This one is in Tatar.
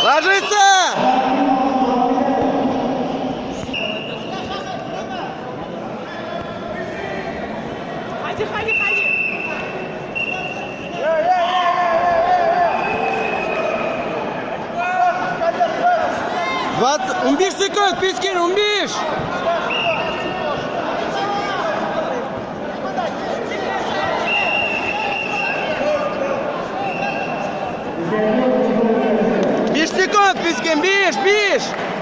Ложиться! Hadi hadi hadi. 20, 15 sekund, Piskin, 15! 5 sekund, Piskin, 5, 5!